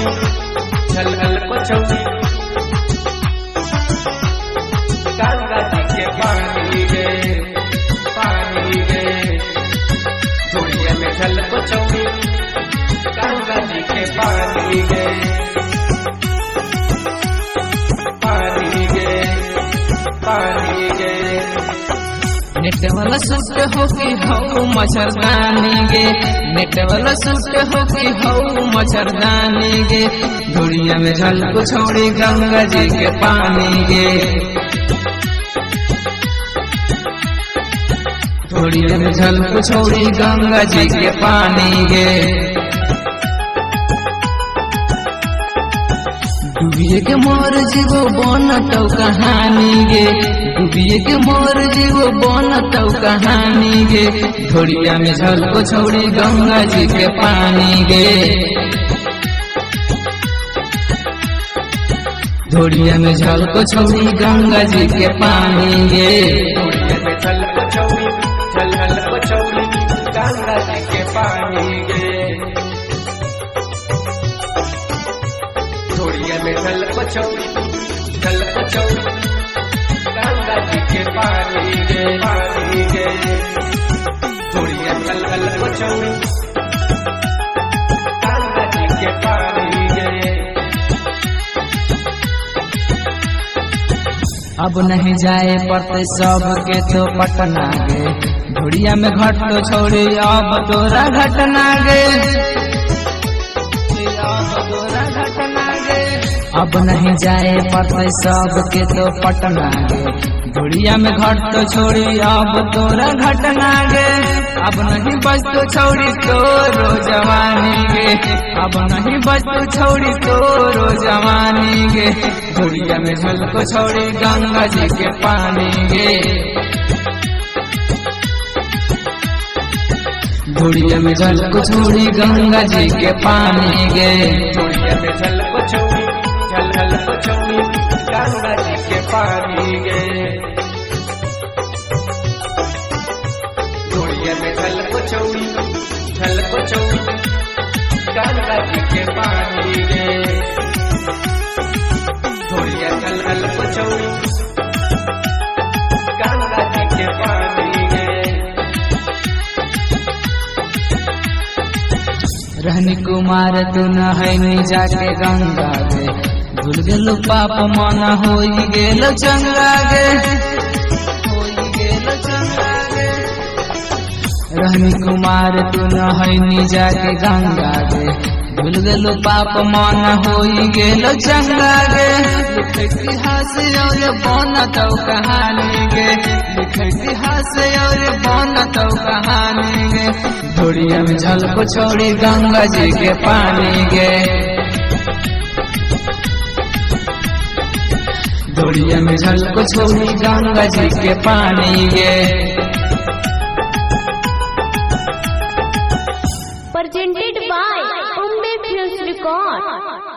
छौड़ी, झलको छौड़ी, गंगा जी के पानी गे, पानी गे। धोड़िया में झलको छौड़ी, गंगा जी के पानी गे, पानी गे, पानी गे। नेट वाला सूट हो कि हऊ मच्छरदानी गे, नेट वाला सूट हो कि हऊ मच्छरदानी गे। धुड़िया में झलको छोड़ी गंगा जी के पानी गे, धुड़िया में झलको छोड़ी गंगा जी के पानी गे। डूबिए के मोर जीवो बनतौ कहानी गे, डूबिए के मोर जीवो बनतौ कहानी गे। धोड़िया में झलको छोड़ी गंगा जी के पानी गे, धोड़िया में झलको छोड़ी गंगा जी के पानी गे। धोड़िया में झलको छौड़ी, झलको छौड़ी, गंगा जी के पानी गे। धोड़िया में झलको छौड़ी, झलको छौड़ी, गंगा जी के पानी गे, पानी गे। धोड़िया झलको छौड़ी, गंगा जी के पानी गे। अब नहीं जाए पड़ते सबके तो पटना गे, धुड़िया में घट तो छोड़ी अब तोरा घटना गे, अब तोरा घटना गे। अब नहीं जाए पड़ते सबके तो पटना गे, धुड़िया में घट तो छोड़ी अब तोरा घटना गे। अब नहीं बच तो छोड़ी तोरो जवानी गे, अब नहीं बच तो छोड़ी तोरो जवानी गे। धुड़िया में झलको छोड़ी गंगा जी के पानी गे, धुड़िया में झलको छोड़ी गंगा जी के पानी गे। धोड़िया में झलको छौड़ी, झलको छौड़ी, गंगा जी के पानी गे। धोड़िया में झलको छौड़ी, झलको छौड़ी, गंगा जी के पानी गे। धोड़िया झलको छौड़ी, गंगा जी के पानी गे। रहनी कुमार तू नहैनी जाके गंगा गे, भूल गेलो पाप मन होई गेलो चंगा गे, होई गेलो चंगा गे। रहनी कुमार तू नहैनी जाके गंगा गे, भूल गेलो पाप मन होई गेलो चंगा गे। लिख इतिहास और बनतौ कहानी गे, लिख इतिहास और बनतौ कहानी गे। धुड़िया में झलको छोड़ी गंगा जी के पानी गे, धुड़िया में झलको छोड़ी गंगा जी के पानी गे। Presented by Umbe Films Record.